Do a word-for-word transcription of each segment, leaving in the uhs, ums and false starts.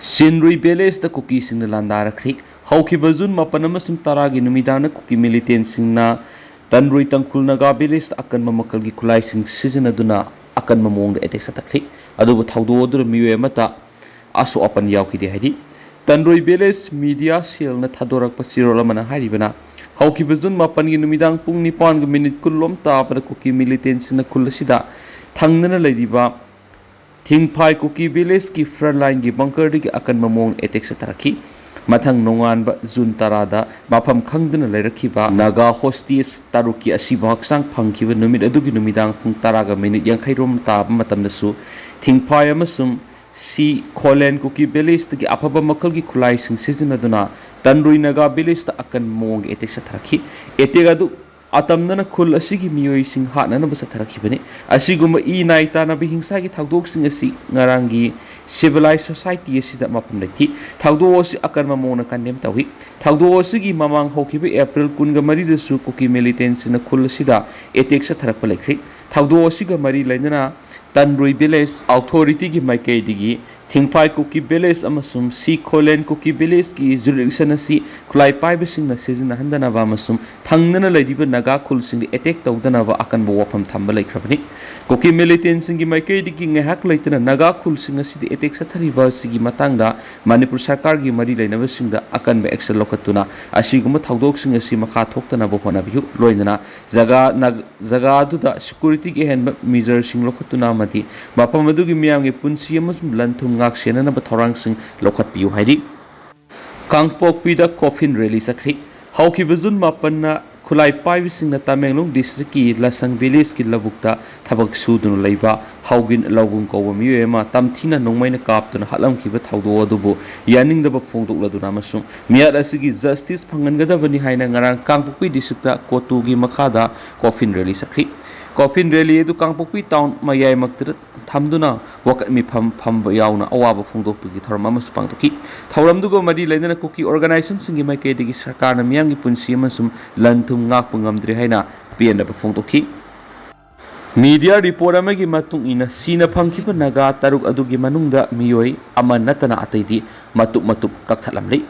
ꯁꯤꯟꯔꯨꯏ ꯚꯤꯂꯦꯖꯇ ꯀꯨꯀꯤꯁꯤꯡꯅ ꯂꯥꯟꯗꯥꯔꯛꯈ꯭ꯔꯤ꯫ ꯍꯧꯈꯤꯕ ꯖꯨꯟ ꯃꯥꯄꯟ ꯑꯃꯁꯨꯡ ꯇꯔꯥꯒꯤ ꯅꯨꯃꯤꯗꯥꯡꯗ ꯀꯨꯀꯤ ꯃꯤꯂꯤꯇꯦꯟꯁꯤꯡꯅ ꯇꯟꯔꯨꯏ ꯇꯥꯡꯈꯨꯜ ꯅꯥꯒꯥ ꯚꯤꯂꯦꯖꯇ ꯑꯀꯟꯕ ꯃꯈꯜꯒꯤ ꯈꯨꯠꯂꯥꯏꯁꯤꯡ ꯁꯤꯖꯤꯟꯅꯗꯨꯅ ꯑꯀꯟꯕ ꯃꯑꯣꯡꯗ ꯑꯦꯇꯦꯛ ꯆꯠꯊꯈ꯭ꯔꯤ꯫ ꯑꯗꯨꯕꯨ ꯊꯧꯗꯣꯛ ꯑꯗꯨꯗ ꯃꯤꯑꯣꯏ ꯑꯃꯠꯇ ꯑꯁꯣꯛ ꯑꯄꯟ ꯌꯥꯎꯈꯤꯗꯦ ꯍꯥꯏꯔꯤ꯫ ꯇꯟꯔꯨꯏ ꯚꯤꯂꯦꯖ ꯃꯤꯗꯤꯌꯥ ꯁꯦꯜꯅ ꯊꯥꯗꯣꯔꯛꯄ ꯆꯦꯔꯣꯜ ꯑꯃꯅ ꯍꯥꯏꯔꯤꯕꯅ, ꯍꯧꯈꯤꯕ ꯖꯨꯟ ꯃꯥꯄꯟꯒꯤ ꯅꯨꯃꯤꯗꯥꯡ ꯄꯨꯡ ꯅꯤꯄꯥꯟꯒ ꯃꯤꯅꯤꯠ ꯀꯨꯟꯂꯣꯝ ꯇꯥꯕꯗ ꯀꯨꯀꯤ ꯃꯤꯂꯤꯇꯦꯟꯁꯤꯡꯅ ꯈꯨꯜ ꯑꯁꯤꯗ ꯊꯪꯅꯅ ꯂꯩꯔꯤꯕ ꯊꯤꯡꯐꯥꯏ ꯀꯨꯀꯤ ꯚꯤꯂꯦꯖꯀꯤ ꯐ꯭ꯔꯟ ꯂꯥꯏꯟꯒꯤ ꯕꯪꯀꯔꯗꯒꯤ ꯑꯀꯟꯕ ꯃꯑꯣꯡꯗ ꯑꯦꯇꯦꯛ ꯆꯠꯊꯔꯛꯈꯤ꯫ ꯃꯊꯪ ꯅꯣꯡꯉꯥꯟꯕ ꯖꯨꯟ ꯇꯔꯥꯗ ꯃꯐꯝ ꯈꯪꯗꯅ ꯂꯩꯔꯛꯈꯤꯕ ꯅꯥꯒꯥ ꯍꯣꯁꯇꯦꯖ ꯇꯔꯨꯛꯀꯤ ꯑꯁꯤꯕ ꯍꯛꯆꯥꯡ ꯐꯪꯈꯤꯕ ꯅꯨꯃꯤꯠ ꯑꯗꯨꯒꯤ ꯅꯨꯃꯤꯗꯥꯡ ꯄꯨꯡ ꯇꯔꯥꯒ ꯃꯤꯅꯤꯠ ꯌꯥꯡꯈꯩ ꯔꯣꯝ ꯇꯥꯕ ꯃꯇꯝꯗꯁꯨ ꯊꯤꯡꯐꯥꯏ ꯑꯃꯁꯨꯡ ꯁꯤ ꯈꯣꯂꯦꯟ ꯀꯨꯀꯤ ꯚꯤꯂꯦꯖꯇꯒꯤ ꯑꯐꯕ ꯃꯈꯜꯒꯤ ꯈꯨꯠꯂꯥꯏꯁꯤꯡ ꯁꯤꯖꯤꯟꯅꯗꯨꯅ ꯇꯟꯔꯨꯏ ꯅꯥꯒꯥ ꯚꯤꯂꯦꯖꯇ ꯑꯀꯟꯕ ꯃꯑꯣꯡꯒꯤ ꯑꯦꯇꯦꯛ ꯆꯠꯊꯔꯛꯈꯤ꯫ ꯑꯦꯇꯦꯛ ꯑꯗꯨ ꯑꯇꯝꯅꯅ ꯈꯨꯜ ꯑꯁꯤꯒꯤ ꯃꯤꯑꯣꯏꯁꯤꯡ ꯍꯥꯠꯅꯅꯕ ꯆꯠꯊꯔꯛꯈꯤꯕꯅꯤ꯫ ꯑꯁꯤꯒꯨꯝꯕ ꯏ ꯅꯥꯏ ꯇꯥꯅꯕ ꯍꯤꯡꯁꯥꯒꯤ ꯊꯧꯗꯣꯛꯁꯤꯡ ꯑꯁꯤ ꯉꯔꯥꯡꯒꯤ civilized society ꯑꯁꯤꯗ ꯃꯐꯝ ꯂꯩꯇꯦ꯫ ꯊꯧꯗꯣꯛ ꯑꯁꯤ ꯑꯀꯟꯕ ꯃꯑꯣꯡꯗ ꯀꯟꯗꯦꯝ ꯇꯧꯏ꯫ ꯊꯧꯗꯣꯛ ꯑꯁꯤꯒꯤ ꯃꯃꯥꯡ ꯍꯧꯈꯤꯕ ꯑꯦꯄ꯭ꯔꯤꯜ ꯀꯨꯟꯒ ꯃꯔꯤꯗꯁꯨ ꯀꯨꯀꯤ ꯃꯤꯂꯤꯇꯦꯟꯁꯤꯡꯅ ꯈꯨꯜ ꯑꯁꯤꯗ ꯑꯦꯇꯦꯛ ꯆꯠꯊꯔꯛꯄ ꯂꯩꯈ꯭ꯔꯦ꯫ ꯊꯧꯗꯣꯛ ꯑꯁꯤꯒ ꯃꯔꯤ ꯂꯩꯅꯅ ꯇꯟꯔꯨꯏ ꯚꯤꯂꯦꯖ ꯑꯣꯊꯣꯔꯤꯇꯤꯒꯤ ꯃꯥꯏꯀꯩꯗꯒꯤ ꯊꯤꯡꯐꯥꯏ ꯀꯨꯀꯤ ꯚꯤꯂꯦꯖ ꯑꯃꯁꯨꯡ ꯁꯤ ꯈꯣꯂꯦꯟ ꯀꯨꯀꯤ ꯚꯤꯂꯦꯖꯀꯤ ꯖꯨꯔꯤꯁꯗꯤꯛꯁꯟ ꯑꯁꯤ ꯈꯨꯠꯂꯥꯏ ꯄꯥꯏꯕꯁꯤꯡꯅ ꯁꯤꯖꯤꯟꯅꯍꯟꯗꯅꯕ ꯑꯃꯁꯨꯡ ꯊꯪꯅꯅ ꯂꯩꯔꯤꯕ ꯅꯥꯒꯥ ꯈꯨꯜꯁꯤꯡꯗ ꯑꯦꯇꯦꯛ ꯇꯧꯗꯅꯕ ꯑꯀꯟꯕ ꯋꯥꯐꯝ ꯊꯝꯕ ꯂꯩꯈ꯭ꯔꯕꯅꯤ꯫ ꯀꯨꯀꯤ ꯃꯤꯂꯤꯇꯦꯟꯁꯤꯡꯒꯤ ꯃꯥꯏꯀꯩꯗꯒꯤ ꯉꯥꯏꯍꯥꯛ ꯂꯩꯇꯅ ꯅꯥꯒꯥ ꯈꯨꯜꯁꯤꯡ ꯑꯁꯤꯗ ꯑꯦꯇꯦꯛ ꯆꯠꯊꯔꯤꯕ ꯑꯁꯤꯒꯤ ꯃꯇꯥꯡꯗ ꯃꯅꯤꯄꯨꯔ ꯁꯔꯀꯥꯔꯒꯤ ꯃꯔꯤ ꯂꯩꯅꯕꯁꯤꯡꯗ ꯑꯀꯟꯕ ꯑꯦꯛꯁꯟ ꯂꯧꯈꯠꯇꯨꯅ ꯑꯁꯤꯒꯨꯝꯕ ꯊꯧꯗꯣꯛꯁꯤꯡ ꯑꯁꯤ ꯃꯈꯥ ꯊꯣꯛꯇꯅꯕ ꯍꯣꯠꯅꯕꯤꯌꯨ꯫ ꯂꯣꯏꯅꯅ ꯖꯒꯥ ꯅꯥꯒ-, ꯖꯒꯥ ꯑꯗꯨꯗ ꯁꯦꯀ꯭ꯌꯨꯔꯤꯇꯤꯒꯤ ꯑꯍꯦꯟꯕ ꯃꯤꯖꯔꯁꯤꯡ ꯂꯧꯈꯠꯇꯨꯅ ꯑꯃꯗꯤ ꯃꯐꯝ ꯑꯗꯨꯒꯤ ꯃꯤꯌꯥꯝꯒꯤ ꯄꯨꯟꯁꯤ ꯑꯃꯁꯨꯡ ꯂꯟ ꯊꯨꯝ ꯉꯥꯛ ꯁꯦꯟꯅꯅꯕ ꯊꯧꯔꯥꯡꯁꯤꯡ ꯂꯧꯈꯠꯄꯤꯌꯨ ꯍꯥꯏꯔꯤ꯫ ꯀꯥꯡꯄꯣꯛꯄꯤꯗ ꯀꯣꯐꯤꯟ ꯔꯦꯂꯤ ꯆꯠꯈ꯭ꯔꯤ꯫ ꯍꯧꯈꯤꯕ ꯖꯨꯟ ꯃꯥꯄꯟꯅ ꯈꯨꯠꯂꯥꯏ ꯄꯥꯏꯕꯁꯤꯡꯅ ꯇꯃꯦꯡꯂꯣꯡ ꯗꯤꯁꯇ꯭ꯔꯤꯛꯀꯤ ꯂꯁꯪ ꯚꯤꯂꯦꯖꯀꯤ ꯂꯧꯕꯨꯛꯇ ꯊꯕꯛ ꯁꯨꯗꯨꯅ ꯂꯩꯕ ꯍꯥꯎꯒꯤꯟ ꯂꯧꯕꯨꯡ ꯀꯧꯕ ꯃꯤꯑꯣꯏ ꯑꯃ ꯇꯝꯊꯤꯅ ꯅꯣꯡꯃꯩꯅ ꯀꯥꯞꯇꯨꯅ ꯍꯥꯠꯂꯝꯈꯤꯕ ꯊꯧꯗꯣꯛ ꯑꯗꯨꯕꯨ ꯌꯥꯅꯤꯡꯗꯕ ꯐꯣꯡꯗꯣꯛꯂꯗꯨꯅ ꯑꯃꯁꯨꯡ ꯃꯤꯍꯥꯠ ꯑꯁꯤꯒꯤ ꯖꯁꯇꯤꯁ ꯐꯪꯍꯟꯒꯗꯕꯅꯤ ꯍꯥꯏꯅ ꯉꯔꯥꯡ ꯀꯥꯡꯄꯣꯛꯄꯤ ꯗꯤꯁꯇ꯭ꯔꯤꯛꯇ ꯀꯣꯇꯨꯒꯤ ꯃꯈꯥꯗ ꯀꯣꯐꯤꯟ ꯔꯦꯂꯤ ꯆꯠꯈ꯭ꯔꯤ꯫ ꯀꯣꯐꯤꯟ ꯔꯦꯂꯤ ꯑꯗꯨ ꯀꯥꯡꯄꯣꯛꯄꯤ ꯇꯥꯎꯟ ꯃꯌꯥꯏꯃꯛꯇ ꯊꯝꯗꯨꯅ ꯋꯥꯀꯠ ꯃꯤꯐꯝ ꯐꯝꯕ ꯌꯥꯎꯅ ꯑꯋꯥꯕ ꯐꯣꯡꯗꯣꯛꯄꯒꯤ ꯊꯧꯔꯝ ꯑꯃꯁꯨ ꯄꯥꯡꯊꯣꯛꯈꯤ꯫ ꯊꯧꯔꯝꯗꯨꯒ ꯃꯔꯤ ꯂꯩꯅꯅ ꯀꯨꯀꯤ ꯑꯣꯔꯒꯅꯥꯏꯖꯦꯁꯟꯁꯤꯡꯒꯤ ꯃꯥꯏꯀꯩꯗꯒꯤ ꯁꯔꯀꯥꯔꯅ ꯃꯤꯌꯥꯝꯒꯤ ꯄꯨꯟꯁꯤ ꯑꯃꯁꯨꯡ ꯂꯟ ꯊꯨꯝ ꯉꯥꯛꯄ ꯉꯝꯗ꯭ꯔꯦ ꯍꯥꯏꯅ ꯄꯦꯟꯗꯕ ꯐꯣꯡꯗꯣꯛꯈꯤ꯫ Media report ꯑꯃꯒꯤ ꯃꯇꯨꯡ ꯏꯟꯅ, ꯁꯤꯅ ꯐꯪꯈꯤꯕ ꯅꯥꯒꯥ ꯇꯔꯨꯛ ꯑꯗꯨꯒꯤ ꯃꯅꯨꯡꯗ ꯃꯤꯑꯣꯏ ꯑꯃ ꯅꯠꯇꯅ ꯑꯇꯩꯗꯤ ꯃꯇꯨꯞ ꯃꯇꯨꯞ ꯀꯛꯊꯠꯂꯝꯂꯤ꯫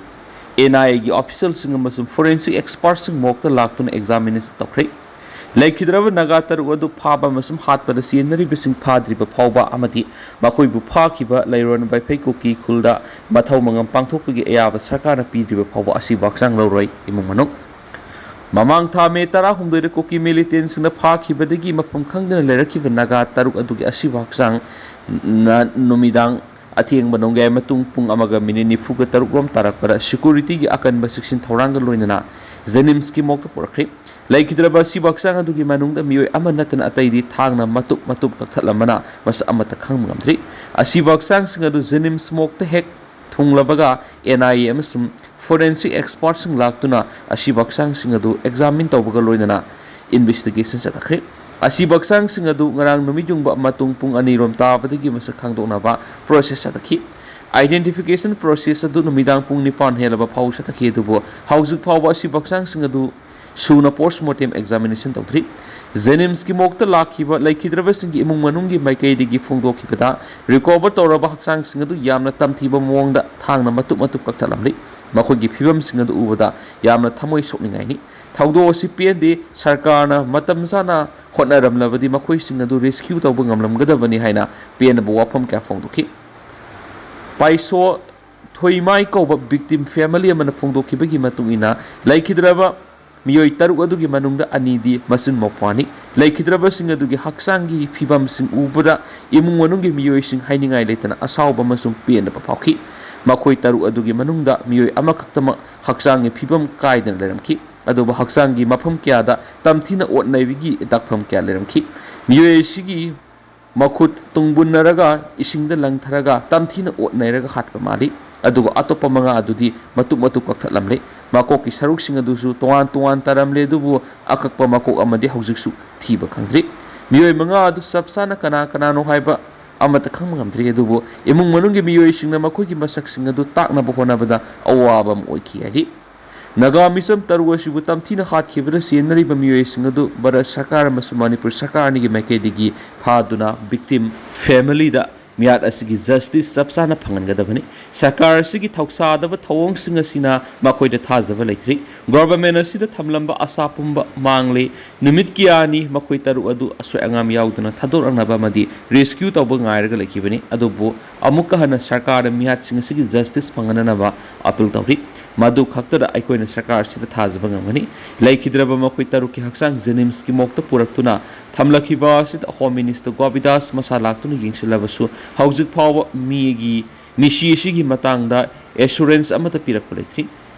ꯑꯦꯟ ꯑꯥꯏ ꯑꯦꯒꯤ officialꯁꯤꯡ ꯑꯃꯁꯨꯡ forensic expertꯁꯤꯡ morgueꯇ ꯂꯥꯛꯇꯨꯅ examination ꯇꯧꯈ꯭ꯔꯦ꯫ ꯂꯩꯈꯤꯗ꯭ꯔꯕ ꯅꯥꯒꯥ ꯇꯔꯨꯛ ꯑꯗꯨ ꯐꯥꯕ ꯑꯃꯁꯨꯡ ꯍꯥꯠꯄꯗ ꯆꯦꯟꯅꯔꯤꯕꯁꯤꯡ ꯐꯥꯗ꯭ꯔꯤꯕ ꯐꯥꯎꯕ ꯑꯃꯗꯤ ꯃꯈꯣꯏꯕꯨ ꯐꯥꯈꯤꯕ ꯂꯩꯔꯣꯟ ꯕꯥꯏꯐꯩ ꯀꯨꯀꯤ ꯈꯨꯜꯗ ꯃꯊꯧ ꯃꯉꯝ ꯄꯥꯡꯊꯣꯛꯄꯒꯤ ꯑꯌꯥꯕ ꯁꯔꯀꯥꯔꯅ ꯄꯤꯗ꯭ꯔꯤꯕ ꯐꯥꯎꯕ ꯑꯁꯤꯕ ꯍꯛꯆꯥꯡ ꯂꯧꯔꯣꯏ ꯏꯃꯨꯡ ꯃꯅꯨꯡ꯫ ꯃꯃꯥꯡ ꯊꯥ ꯃꯦ ꯇꯔꯥꯍꯨꯝꯗꯣꯏꯗ ꯀꯨꯀꯤ militantꯁꯤꯡꯅ ꯐꯥꯈꯤꯕꯗꯒꯤ ꯃꯐꯝ ꯈꯪꯗꯅ ꯂꯩꯔꯛꯈꯤꯕ ꯅꯥꯒꯥ ꯇꯔꯨꯛ ꯑꯗꯨꯒꯤ ꯑꯁꯤꯕ ꯍꯛꯆꯥꯡ ꯅ-, ꯅꯨꯃꯤꯗꯥꯡ ꯑꯊꯦꯡꯕ ꯅꯣꯡꯌꯥꯏ ꯃꯇꯨꯡ ꯄꯨꯡ ꯑꯃꯒ minute ꯅꯤꯐꯨꯒ ꯇꯔꯨꯛ ꯔꯣꯝ ꯇꯥꯔꯛꯄꯗ securityꯒꯤ ꯑꯀꯟꯕ ꯆꯦꯛꯁꯤꯟ ꯊꯧꯔꯥꯡꯒ ꯂꯣꯏꯅꯅ JNIMSꯀꯤ morgueꯇ ꯄꯨꯔꯛꯈ꯭ꯔꯦ꯫ ꯂꯩꯈꯤꯗ꯭ꯔꯕ ꯑꯁꯤꯕ ꯍꯛꯆꯥꯡ ꯑꯗꯨꯒꯤ ꯃꯅꯨꯡꯗ ꯃꯤꯑꯣꯏ ꯑꯃ ꯅꯠꯇꯅ ꯑꯇꯩꯗꯤ ꯊꯥꯡꯅ ꯃꯇꯨꯞ ꯃꯇꯨꯞ ꯀꯛꯊꯠꯂꯝꯕꯅ ꯃꯁꯛ ꯑꯃꯠꯇ ꯈꯪꯕ ꯉꯝꯗ꯭ꯔꯤ꯫ ꯑꯁꯤꯕ ꯍꯛꯆꯥꯡꯁꯤꯡ ꯑꯗꯨ JNIMS morgueꯇ ꯍꯦꯛ ꯊꯨꯡꯂꯕꯒ, ꯑꯦꯟ ꯑꯥꯏ ꯑꯦ ꯑꯃꯁꯨꯡ forensic expertꯁꯤꯡ ꯂꯥꯛꯇꯨꯅ ꯑꯁꯤꯕ ꯍꯛꯆꯥꯡꯁꯤꯡ ꯑꯗꯨ examine ꯇꯧꯕꯒ ꯂꯣꯏꯅꯅ investigation ꯆꯠꯊꯈ꯭ꯔꯦ꯫ ꯑꯁꯤꯕ ꯍꯛꯆꯥꯡꯁꯤꯡ ꯑꯗꯨ ꯉꯔꯥꯡ ꯅꯨꯃꯤꯠ ꯌꯨꯡꯕ ꯃꯇꯨꯡ ꯄꯨꯡ ꯑꯅꯤ ꯔꯣꯝ ꯇꯥꯕꯗꯒꯤ ꯃꯁꯛ ꯈꯪꯗꯣꯛꯅꯕ process ꯆꯠꯊꯈꯤ꯫ Identification process ꯑꯗꯨ ꯅꯨꯃꯤꯗꯥꯡ ꯄꯨꯡ ꯅꯤꯄꯥꯟ ꯍꯦꯜꯂꯕ ꯐꯥꯎꯕ ꯆꯠꯊꯈꯤ, ꯑꯗꯨꯕꯨ ꯍꯧꯖꯤꯛ ꯐꯥꯎꯕ ꯑꯁꯤꯕ ꯍꯛꯆꯥꯡꯁꯤꯡ ꯑꯗꯨ ꯁꯨꯅ post mortem examination ꯇꯧꯗ꯭ꯔꯤ꯫ JNIMSꯀꯤ morgueꯇ ꯂꯥꯛꯈꯤꯕ ꯂꯩꯈꯤꯗ꯭ꯔꯕꯁꯤꯡꯒꯤ ꯏꯃꯨꯡ ꯃꯅꯨꯡꯒꯤ ꯃꯥꯏꯀꯩꯗꯒꯤ ꯐꯣꯡꯗꯣꯛꯈꯤꯕꯗ, recover ꯇꯧꯔꯕ ꯍꯛꯆꯥꯡꯁꯤꯡ ꯑꯗꯨ ꯌꯥꯝꯅ ꯇꯝꯊꯤꯕ ꯃꯑꯣꯡꯗ ꯊꯥꯡꯅ ꯃꯇꯨꯞ ꯃꯇꯨꯞ ꯀꯛꯊꯠꯂꯝꯂꯤ꯫ ꯃꯈꯣꯏꯒꯤ ꯐꯤꯕꯝꯁꯤꯡ ꯑꯗꯨ ꯎꯕꯗ ꯌꯥꯝꯅ ꯊꯃꯣꯏ ꯁꯣꯛꯅꯤꯡꯉꯥꯏꯅꯤ꯫ ꯊꯧꯗꯣꯛ ꯑꯁꯤ ꯄꯦꯟꯗꯦ꯫ ꯁꯔꯀꯥꯔꯅ ꯃꯇꯝ ꯆꯥꯅ ꯍꯣꯠꯅꯔꯝꯂꯕꯗꯤ ꯃꯈꯣꯏꯁꯤꯡ ꯑꯗꯨ rescue ꯇꯧꯕ ꯉꯝꯂꯝꯒꯗꯕꯅꯤ ꯍꯥꯏꯅ ꯄꯦꯟꯗꯕ ꯋꯥꯐꯝ ꯀꯌꯥ ꯐꯣꯡꯗꯣꯛꯈꯤ꯫ ꯄꯥꯏꯁꯣ ꯊꯣꯏꯃꯥꯏ ꯀꯧꯕ victim family ꯑꯃꯅ ꯐꯣꯡꯗꯣꯛꯈꯤꯕꯒꯤ ꯃꯇꯨꯡ ꯏꯟꯅ, ꯂꯩꯈꯤꯗ꯭ꯔꯕ ꯃꯤꯑꯣꯏ ꯇꯔꯨꯛ ꯑꯗꯨꯒꯤ ꯃꯅꯨꯡꯗ ꯑꯅꯤꯗꯤ ꯃꯆꯤꯟ ꯃꯧꯄ꯭ꯋꯥꯅꯤ꯫ ꯂꯩꯈꯤꯗ꯭ꯔꯕꯁꯤꯡ ꯑꯗꯨꯒꯤ ꯍꯛꯆꯥꯡꯒꯤ ꯐꯤꯕꯝꯁꯤꯡ ꯎꯕꯗ ꯏꯃꯨꯡ ꯃꯅꯨꯡꯒꯤ ꯃꯤꯑꯣꯏꯁꯤꯡ ꯍꯥꯏꯅꯤꯡꯉꯥꯏ ꯂꯩꯇꯅ ꯑꯁꯥꯎꯕ ꯑꯃꯁꯨꯡ ꯄꯦꯟꯗꯕ ꯐꯥꯎꯈꯤ꯫ ꯃꯈꯣꯏ ꯇꯔꯨꯛ ꯑꯗꯨꯒꯤ ꯃꯅꯨꯡꯗ ꯃꯤꯑꯣꯏ ꯑꯃꯈꯛꯇꯃꯛ ꯍꯛꯆꯥꯡꯒꯤ ꯐꯤꯕꯝ ꯀꯥꯏꯗꯅ ꯂꯩꯔꯝꯈꯤ, ꯑꯗꯨꯕꯨ ꯍꯛꯆꯥꯡꯒꯤ ꯃꯐꯝ ꯀꯌꯥꯗ ꯇꯝꯊꯤꯅ ꯑꯣꯠ ꯅꯩꯕꯒꯤ ꯗꯥꯛꯐꯝ ꯀꯌꯥ ꯂꯩꯔꯝꯈꯤ꯫ ꯃꯤꯑꯣꯏ ꯑꯁꯤꯒꯤ ꯃꯈꯨꯠ ꯇꯨꯡꯕꯨꯟꯅꯔꯒ ꯏꯁꯤꯡꯗ ꯂꯪꯊꯔꯒ ꯇꯝꯊꯤꯅ ꯑꯣꯠ ꯅꯩꯔꯒ ꯍꯥꯠꯄ ꯃꯥꯜꯂꯤ꯫ ꯑꯗꯨꯒ ꯑꯇꯣꯞꯄ ꯃꯉꯥ ꯑꯗꯨꯗꯤ ꯃꯇꯨꯞ ꯃꯇꯨꯞ ꯀꯛꯊꯠꯂꯝꯂꯦ꯫ ꯃꯀꯣꯛꯀꯤ ꯁꯔꯨꯛꯁꯤꯡ ꯑꯗꯨꯁꯨ ꯇꯣꯉꯥꯟ ꯇꯣꯉꯥꯟ ꯇꯥꯔꯝꯂꯦ, ꯑꯗꯨꯕꯨ ꯑꯀꯛꯄ ꯃꯀꯣꯛ ꯑꯃꯗꯤ ꯍꯧꯖꯤꯛꯁꯨ ꯊꯤꯕ ꯈꯪꯗ꯭ꯔꯤ꯫ ꯃꯤꯑꯣꯏ ꯃꯉꯥ ꯑꯗꯨ ꯆꯞ ꯆꯥꯅ ꯀꯅꯥ ꯀꯅꯥꯅꯣ ꯍꯥꯏꯕ ꯑꯃꯠꯇ ꯈꯪꯕ ꯉꯝꯗ꯭ꯔꯤ, ꯑꯗꯨꯕꯨ ꯏꯃꯨꯡ ꯃꯅꯨꯡꯒꯤ ꯃꯤꯑꯣꯏꯁꯤꯡꯅ ꯃꯈꯣꯏꯒꯤ ꯃꯁꯛꯁꯤꯡ ꯑꯗꯨ ꯇꯥꯛꯅꯕ ꯍꯣꯠꯅꯕꯗ ꯑꯋꯥꯕ ꯑꯃ ꯑꯣꯏꯈꯤ ꯍꯥꯏꯔꯤ꯫ ꯅꯥꯒꯥ ꯃꯤꯆꯝ ꯇꯔꯨꯛ ꯑꯁꯤꯕꯨ ꯇꯝꯊꯤꯅ ꯍꯥꯠꯈꯤꯕꯗ ꯆꯦꯟꯅꯔꯤꯕ ꯃꯤꯑꯣꯏꯁꯤꯡ ꯑꯗꯨ ꯚꯥꯔꯠ ꯁꯔꯀꯥꯔ ꯑꯃꯁꯨꯡ ꯃꯅꯤꯄꯨꯔ ꯁꯔꯀꯥꯔ ꯑꯅꯤꯒꯤ ꯃꯥꯏꯀꯩꯗꯒꯤ ꯐꯥꯗꯨꯅ ꯚꯤꯛꯇꯤꯝ ꯐꯦꯃꯤꯂꯤꯗ ꯃꯤꯍꯥꯠ ꯑꯁꯤꯒꯤ ꯖꯁꯇꯤꯁ ꯆꯞ ꯆꯥꯅ ꯐꯪꯍꯟꯒꯗꯕꯅꯤ꯫ ꯁꯔꯀꯥꯔ ꯑꯁꯤꯒꯤ ꯊꯧꯁꯥꯗꯕ ꯊꯧꯑꯣꯡꯁꯤꯡ ꯑꯁꯤꯅ ꯃꯈꯣꯏꯗ ꯊꯥꯖꯕ ꯂꯩꯇ꯭ꯔꯤ꯫ ꯒꯣꯚꯔꯟꯃꯦꯟ ꯑꯁꯤꯗ ꯊꯝꯂꯝꯕ ꯑꯁꯥ ꯄꯨꯝꯕ ꯃꯥꯡꯂꯦ꯫ ꯅꯨꯃꯤꯠ ꯀꯌꯥꯅꯤ ꯃꯈꯣꯏ ꯇꯔꯨꯛ ꯑꯗꯨ ꯑꯁꯣꯏ ꯑꯉꯥꯝ ꯌꯥꯎꯗꯅ ꯊꯥꯗꯣꯔꯛꯅꯕ ꯑꯃꯗꯤ ꯔꯦꯁꯀ꯭ꯌꯨ ꯇꯧꯕ ꯉꯥꯏꯔꯒ ꯂꯩꯈꯤꯕꯅꯤ꯫ ꯑꯗꯨꯕꯨ ꯑꯃꯨꯛꯀ ꯍꯟꯅ ꯁꯔꯀꯥꯔꯗ ꯃꯤꯍꯥꯠꯁꯤꯡ ꯑꯁꯤꯒꯤ ꯖꯁꯇꯤꯁ ꯐꯪꯍꯟꯅꯅꯕ ꯑꯄꯤꯜ ꯇꯧꯔꯤ꯫ ꯃꯗꯨ ꯈꯛꯇꯗ ꯑꯩꯈꯣꯏꯅ ꯁꯔꯀꯥꯔ ꯑꯁꯤꯗ ꯊꯥꯖꯕ ꯉꯝꯒꯅꯤ꯫ ꯂꯩꯈꯤꯗ꯭ꯔꯕ ꯃꯈꯣꯏ ꯇꯔꯨꯛꯀꯤ ꯍꯛꯆꯥꯡ ꯖꯦꯅꯤꯝꯁꯀꯤ ꯃꯣꯔꯒꯇ ꯄꯨꯔꯛꯇꯨꯅ ꯊꯝꯂꯛꯈꯤꯕ ꯑꯁꯤꯗ ꯍꯣꯝ ꯃꯤꯅꯤꯁꯇꯔ ꯒꯣꯕꯤꯗꯥꯁ ꯃꯁꯥ ꯂꯥꯛꯇꯨꯅ ꯌꯦꯡꯁꯤꯜꯂꯕꯁꯨ ꯍꯧꯖꯤꯛ ꯐꯥꯎꯕ ꯃꯤꯒꯤ ꯃꯤꯁꯤ ꯑꯁꯤꯒꯤ ꯃꯇꯥꯡꯗ ꯑꯦꯁꯨꯔꯦꯟꯁ ꯑꯃꯠꯇ ꯄꯤꯔꯛꯄ ꯂꯩꯇ꯭ꯔꯤ꯫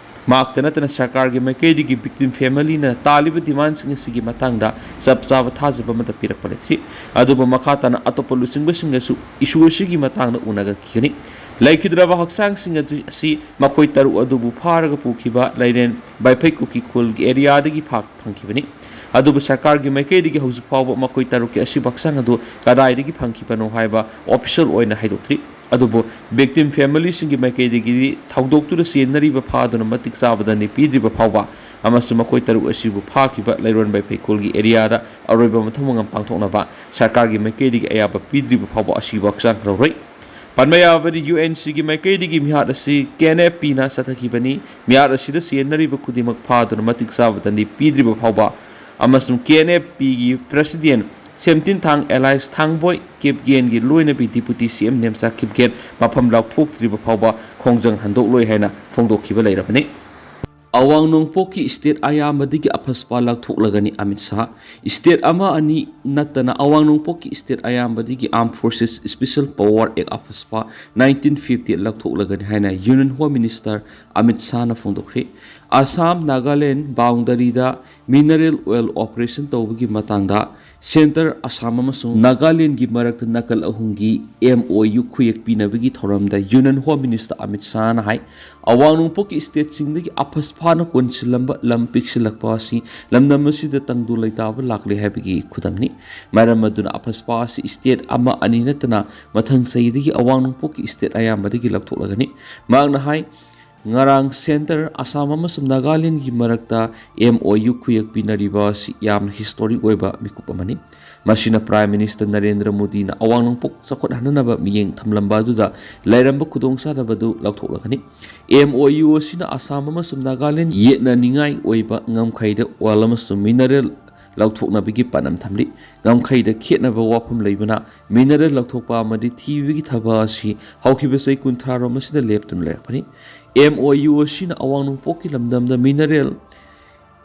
ꯃꯍꯥꯛꯇ ꯅꯠꯇꯅ ꯁꯔꯀꯥꯔꯒꯤ ꯃꯥꯏꯀꯩꯗꯒꯤ ꯚꯤꯛꯇꯤꯝ ꯐꯦꯃꯤꯂꯤꯅ ꯇꯥꯜꯂꯤꯕ ꯗꯤꯃꯥꯟꯁꯤꯡ ꯑꯁꯤꯒꯤ ꯃꯇꯥꯡꯗ ꯆꯞ ꯆꯥꯕ ꯊꯥꯖꯕ ꯑꯃꯠꯇ ꯄꯤꯔꯛꯄ ꯂꯩꯇ꯭ꯔꯤ꯫ ꯑꯗꯨꯕꯨ ꯃꯈꯥ ꯇꯥꯅ ꯑꯇꯣꯞꯄ ꯂꯨꯆꯤꯡꯕꯁꯤꯡꯒꯁꯨ ꯏꯁꯨ ꯑꯁꯤꯒꯤ ꯃꯇꯥꯡꯗ ꯎꯅꯒꯠꯈꯤꯒꯅꯤ꯫ ꯂꯩꯈꯤꯗ꯭ꯔꯕ ꯍꯛꯆꯥꯡꯁꯤꯡ ꯑꯗꯨ ꯑꯁꯤ ꯃꯈꯣꯏ ꯇꯔꯨꯛ ꯑꯗꯨꯕꯨ ꯐꯥꯔꯒ ꯄꯨꯈꯤꯕ ꯂꯩꯔꯦꯟ ꯕꯥꯏꯐꯩ ꯀꯨꯀꯤ ꯈꯨꯜꯒꯤ ꯑꯦꯔꯤꯌꯥꯗꯒꯤ ꯐꯥ-, ꯐꯪꯈꯤꯕꯅꯤ꯫ ꯑꯗꯨꯕꯨ ꯁꯔꯀꯥꯔꯒꯤ ꯃꯥꯏꯀꯩꯗꯒꯤ ꯍꯧꯖꯤꯛ ꯐꯥꯎꯕ ꯃꯈꯣꯏ ꯇꯔꯨꯛꯀꯤ ꯑꯁꯤꯕ ꯍꯛꯆꯥꯡ ꯑꯗꯨ ꯀꯗꯥꯏꯗꯒꯤ ꯐꯪꯈꯤꯕꯅꯣ ꯍꯥꯏꯕ ꯑꯣꯐꯤꯁꯤꯌꯦꯜ ꯑꯣꯏꯅ ꯍꯥꯏꯗꯣꯛꯇ꯭ꯔꯤ꯫ ꯑꯗꯨꯕꯨ ꯚꯤꯛꯇꯤꯝ ꯐꯦꯃꯤꯂꯤꯁꯤꯡꯒꯤ ꯃꯥꯏꯀꯩꯗꯒꯤꯗꯤ ꯊꯧꯗꯣꯛꯇꯨꯗ ꯆꯦꯟꯅꯔꯤꯕ ꯐꯥꯗꯨꯅ ꯃꯇꯤꯛ ꯆꯥꯕ ꯗꯟꯗꯤ ꯄꯤꯗ꯭ꯔꯤꯕ ꯐꯥꯎꯕ ꯑꯃꯁꯨꯡ ꯃꯈꯣꯏ ꯇꯔꯨꯛ ꯑꯁꯤꯕꯨ ꯐꯥꯈꯤꯕ ꯂꯩꯔꯣꯟ ꯕꯥꯏꯐꯩ ꯈꯨꯜꯒꯤ ꯑꯦꯔꯤꯌꯥꯗ ꯑꯔꯣꯏꯕ ꯃꯊꯧ ꯃꯉꯝ ꯄꯥꯡꯊꯣꯛꯅꯕ ꯁꯔꯀꯥꯔꯒꯤ ꯃꯥꯏꯀꯩꯗꯒꯤ ꯑꯌꯥꯕ ꯄꯤꯗ꯭ꯔꯤꯕ ꯐꯥꯎꯕ ꯑꯁꯤꯕ ꯍꯛꯆꯥꯡ ꯂꯧꯔꯣꯏ꯫ ꯄꯟꯕ ꯌꯥꯕꯗꯤ, ꯌꯨ ꯑꯦꯟ ꯁꯤꯒꯤ ꯃꯥꯏꯀꯩꯗꯒꯤ ꯃꯤꯍꯥꯠ ꯑꯁꯤ ꯀꯦ ꯑꯦꯟ ꯑꯦꯐ ꯄꯤꯅ ꯆꯠꯊꯈꯤꯕꯅꯤ꯫ ꯃꯤꯍꯥꯠ ꯑꯁꯤꯗ ꯆꯦꯟꯅꯔꯤꯕ ꯈꯨꯗꯤꯡꯃꯛ ꯐꯥꯗꯨꯅ ꯃꯇꯤꯛ ꯆꯥꯕ ꯗꯟꯗꯤ ꯄꯤꯗ꯭ꯔꯤꯕ ꯐꯥꯎꯕ ꯑꯃꯁꯨꯡ ꯀꯦ ꯑꯦꯟ ꯑꯦꯐ ꯄꯤꯒꯤ ꯄ꯭ꯔꯦꯁꯤꯗꯦꯟ ꯁꯦꯝꯇꯤꯟ ꯊꯥꯡ ꯑꯦꯂꯥꯏꯁ ꯊꯥꯡꯕꯣꯏ ꯀꯤꯞꯒꯦꯟꯒꯤ ꯂꯣꯏꯅꯕꯤ ꯗꯤꯄꯨꯇꯤ ꯁꯤ ꯑꯦꯝ ꯅꯦꯝꯆꯥ ꯀꯤꯞꯒꯦꯟ ꯃꯐꯝ ꯂꯥꯎꯊꯣꯛꯇ꯭ꯔꯤꯕ ꯐꯥꯎꯕ ꯈꯣꯡꯖꯪ ꯍꯟꯗꯣꯛꯂꯣꯏ ꯍꯥꯏꯅ ꯐꯣꯡꯗꯣꯛꯈꯤꯕ ꯂꯩꯔꯕꯅꯤ꯫ ꯑꯋꯥꯡ ꯅꯣꯡꯄꯣꯛꯀꯤ ꯁ꯭ꯇꯦꯠ ꯑꯌꯥꯝꯕꯗꯒꯤ ꯑꯐꯁꯄꯥ ꯂꯧꯊꯣꯛꯂꯒꯅꯤ ꯑꯃꯤꯠ ꯁꯥꯍ꯫ ꯁ꯭ꯇꯦꯠ ꯑꯃ ꯑꯅꯤ ꯅꯠꯇꯅ ꯑꯋꯥꯡ ꯅꯣꯡꯄꯣꯛꯀꯤ ꯁ꯭ꯇꯦꯠ ꯑꯌꯥꯝꯕꯗꯒꯤ Armed Forces Special Power Act AFSPA nineteen fifty ꯂꯧꯊꯣꯛꯂꯒꯅꯤ ꯍꯥꯏꯅ ꯌꯨꯅꯤꯌꯟ ꯍꯣꯝ ꯃꯤꯅꯤꯁꯇꯔ ꯑꯃꯤꯠ ꯁꯥꯍꯅ ꯐꯣꯡꯗꯣꯛꯈ꯭ꯔꯦ꯫ ꯑꯁꯥꯝ ꯅꯥꯒꯥꯂꯦꯟ ꯕꯥꯎꯟꯗꯔꯤꯗ ꯃꯤꯅꯔꯦꯜ ꯑꯣꯏꯜ ꯑꯣꯄꯔꯦꯁꯟ ꯇꯧꯕꯒꯤ ꯃꯇꯥꯡꯗ ꯁꯦꯟꯇꯔ, ꯑꯁꯥꯝ ꯑꯃꯁꯨꯡ ꯅꯥꯒꯥꯂꯦꯟꯒꯤ ꯃꯔꯛꯇ ꯅꯥꯀꯜ ꯑꯍꯨꯝꯒꯤ ꯑꯦꯝ ꯑꯣ ꯌꯨ ꯈꯨꯌꯦꯛ ꯄꯤꯅꯕꯒꯤ ꯊꯧꯔꯝꯗ ꯌꯨꯅꯤꯌꯟ ꯍꯣꯝ ꯃꯤꯅꯤꯁꯇꯔ ꯑꯃꯤꯠ ꯁꯥꯍꯅ ꯍꯥꯏ, ꯑꯋꯥꯡ ꯅꯣꯡꯄꯣꯛꯀꯤ ꯁ꯭ꯇꯦꯠꯁꯤꯡꯗꯒꯤ ꯑꯐꯁꯄꯥꯅ ꯀꯣꯟꯁꯤꯜꯂꯝꯕ ꯂꯝ ꯄꯤꯛꯁꯤꯜꯂꯛꯄ ꯑꯁꯤ ꯂꯝꯗꯝ ꯑꯁꯤꯗ ꯇꯪꯗꯨ ꯂꯩꯇꯥꯕ ꯂꯥꯛꯂꯦ ꯍꯥꯏꯕꯒꯤ ꯈꯨꯗꯝꯅꯤ꯫ ꯃꯔꯝ ꯑꯗꯨꯅ ꯑꯐꯁꯄꯥ ꯑꯁꯤ ꯁ꯭ꯇꯦꯠ ꯑꯃ ꯑꯅꯤ ꯅꯠꯇꯅ ꯃꯊꯪ ꯆꯍꯤꯗꯒꯤ ꯑꯋꯥꯡ ꯅꯣꯡꯄꯣꯛꯀꯤ ꯁ꯭ꯇꯦꯠ ꯑꯌꯥꯝꯕꯗꯒꯤ ꯂꯧꯊꯣꯛꯂꯒꯅꯤ꯫ ꯃꯍꯥꯛꯅ ꯍꯥꯏ, ꯉꯔꯥꯡ ꯁꯦꯟꯇꯔ, ꯑꯁꯥꯝ ꯑꯃꯁꯨꯡ ꯅꯥꯒꯥꯂꯦꯟꯒꯤ ꯃꯔꯛꯇ M O U ꯈꯨꯌꯦꯛ ꯄꯤꯅꯔꯤꯕ ꯑꯁꯤ ꯌꯥꯝꯅ ꯍꯤꯁꯇꯣꯔꯤꯛ ꯑꯣꯏꯕ ꯃꯤꯀꯨꯞ ꯑꯃꯅꯤ꯫ ꯃꯁꯤꯅ ꯄ꯭ꯔꯥꯏꯝ ꯃꯤꯅꯤꯁꯇꯔ ꯅꯔꯦꯟꯗ꯭ꯔ ꯃꯣꯗꯤꯅ ꯑꯋꯥꯡ ꯅꯣꯡꯄꯣꯛ ꯆꯥꯎꯈꯠꯍꯟꯅꯅꯕ ꯃꯤꯠꯌꯦꯡ ꯊꯝꯂꯝꯕ ꯑꯗꯨꯗ ꯂꯩꯔꯝꯕ ꯈꯨꯗꯣꯡꯆꯥꯗꯕꯗꯨ ꯂꯧꯊꯣꯛꯂꯒꯅꯤ꯫ M O U ꯑꯁꯤꯅ ꯑꯁꯥꯝ ꯑꯃꯁꯨꯡ ꯅꯥꯒꯥꯂꯦꯟ ꯌꯦꯠꯅꯅꯤꯡꯉꯥꯏ ꯑꯣꯏꯕ ꯉꯝꯈꯩꯗ oil ꯑꯃꯁꯨꯡ mineral ꯂꯧꯊꯣꯛꯅꯕꯒꯤ ꯄꯥꯟꯗꯝ ꯊꯝꯂꯤ꯫ ꯉꯝꯈꯩꯗ ꯈꯦꯠꯅꯕ ꯋꯥꯐꯝ ꯂꯩꯕꯅ, mineral ꯂꯧꯊꯣꯛꯄ ꯑꯃꯗꯤ ꯊꯤꯕꯒꯤ ꯊꯕꯛ ꯑꯁꯤ ꯍꯧꯈꯤꯕ ꯆꯍꯤ ꯀꯨꯟꯊ꯭ꯔꯥꯔꯣꯝ ꯑꯁꯤꯗ ꯂꯦꯞꯇꯨꯅ ꯂꯩꯔꯛꯄꯅꯤ꯫ M O U ꯑꯁꯤꯅ ꯑꯋꯥꯡ ꯅꯣꯡꯄꯣꯛꯀꯤ ꯂꯝꯗꯝꯗ mineral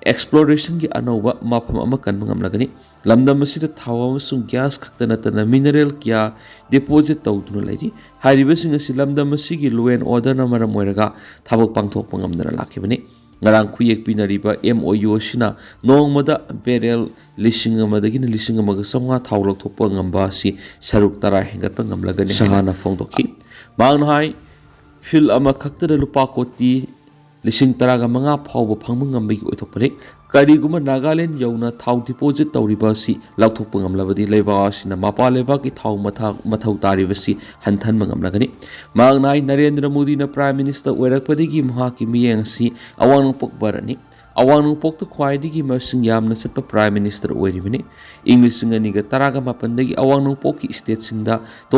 explorationꯒꯤ ꯑꯅꯧꯕ ꯃꯐꯝ ꯑꯃ ꯀꯟꯕ ꯉꯝꯂꯒꯅꯤ꯫ ꯂꯝꯗꯝ ꯑꯁꯤꯗ ꯊꯥꯎ ꯑꯃꯁꯨꯡ gas ꯈꯛꯇ ꯅꯠꯇꯅ mineral ꯀꯌꯥ deposit ꯇꯧꯗꯨꯅ ꯂꯩꯔꯤ꯫ ꯍꯥꯏꯔꯤꯕꯁꯤꯡ ꯑꯁꯤ ꯂꯝꯗꯝ ꯑꯁꯤꯒꯤ law and orderꯅ ꯃꯔꯝ ꯑꯣꯏꯔꯒ ꯊꯕꯛ ꯄꯥꯡꯊꯣꯛꯄ ꯉꯝꯗꯅ ꯂꯥꯛꯈꯤꯕꯅꯤ꯫ ꯉꯔꯥꯡ ꯈꯨꯌꯦꯛ ꯄꯤꯅꯔꯤꯕ M O U ꯑꯁꯤꯅ ꯅꯣꯡꯃꯗ barrel ꯂꯤꯁꯤꯡ ꯑꯃꯗꯒꯤꯅ ꯂꯤꯁꯤꯡ ꯑꯃꯒ ꯆꯥꯝꯃꯉꯥ ꯊꯥꯎ ꯂꯧꯊꯣꯛꯄ ꯉꯝꯕ ꯑꯁꯤ ꯁꯔꯨꯛ ꯇꯔꯥ ꯍꯦꯟꯒꯠꯄ ꯉꯝꯂꯒꯅꯤ ꯍꯥꯏꯅ ꯐꯣꯡꯗꯣꯛꯈꯤ꯫ ꯃꯍꯥꯛꯅ ꯍꯥꯏ, field ꯑꯃꯈꯛꯇꯗ ꯂꯨꯄꯥ ꯀꯣꯇꯤ ꯂꯤꯁꯤꯡ ꯇꯔꯥꯒ ꯃꯉꯥ ꯐꯥꯎꯕ ꯐꯪꯕ ꯉꯝꯕꯒꯤ ꯑꯣꯏꯊꯣꯛꯄ ꯂꯩ꯫ ꯀꯔꯤꯒꯨꯝꯕ ꯅꯥꯒꯥꯂꯦꯟ ꯌꯧꯅ ꯊꯥꯎ deposit ꯇꯧꯔꯤꯕ ꯑꯁꯤ ꯂꯧꯊꯣꯛꯄ ꯉꯝꯂꯕꯗꯤ, ꯂꯩꯕꯥꯛ ꯑꯁꯤꯅ ꯃꯄꯥꯟ ꯂꯩꯕꯥꯛꯀꯤ ꯊꯥꯎ ꯃꯊꯥ-, ꯃꯊꯧ ꯇꯥꯔꯤꯕꯁꯤ ꯍꯟꯊꯍꯟꯕ ꯉꯝꯂꯒꯅꯤ꯫ ꯃꯍꯥꯛꯅ ꯍꯥꯏ, ꯅꯔꯦꯟꯗ꯭ꯔ ꯃꯣꯗꯤꯅ ꯄ꯭ꯔꯥꯏꯝ ꯃꯤꯅꯤꯁꯇꯔ ꯑꯣꯏꯔꯛꯄꯗꯒꯤ ꯃꯍꯥꯛꯀꯤ ꯃꯤꯠꯌꯦꯡ ꯑꯁꯤ ꯑꯋꯥꯡ ꯅꯣꯡꯄꯣꯛ ꯚꯥꯔꯠꯅꯤ꯫ ꯑꯋꯥꯡ ꯅꯣꯡꯄꯣꯛꯇ ꯈ꯭ꯋꯥꯏꯗꯒꯤ ꯃꯁꯤꯡ ꯌꯥꯝꯅ ꯆꯠꯄ ꯄ꯭ꯔꯥꯏꯝ ꯃꯤꯅꯤꯁꯇꯔ ꯑꯣꯏꯔꯤꯕꯅꯤ꯫ ꯏꯪ ꯂꯤꯁꯤꯡ ꯑꯅꯤꯒ ꯇꯔꯥꯒ ꯃꯥꯄꯟꯗꯒꯤ ꯑꯋꯥꯡ ꯅꯣꯡꯄꯣꯛꯀꯤ stateꯁꯤꯡꯗ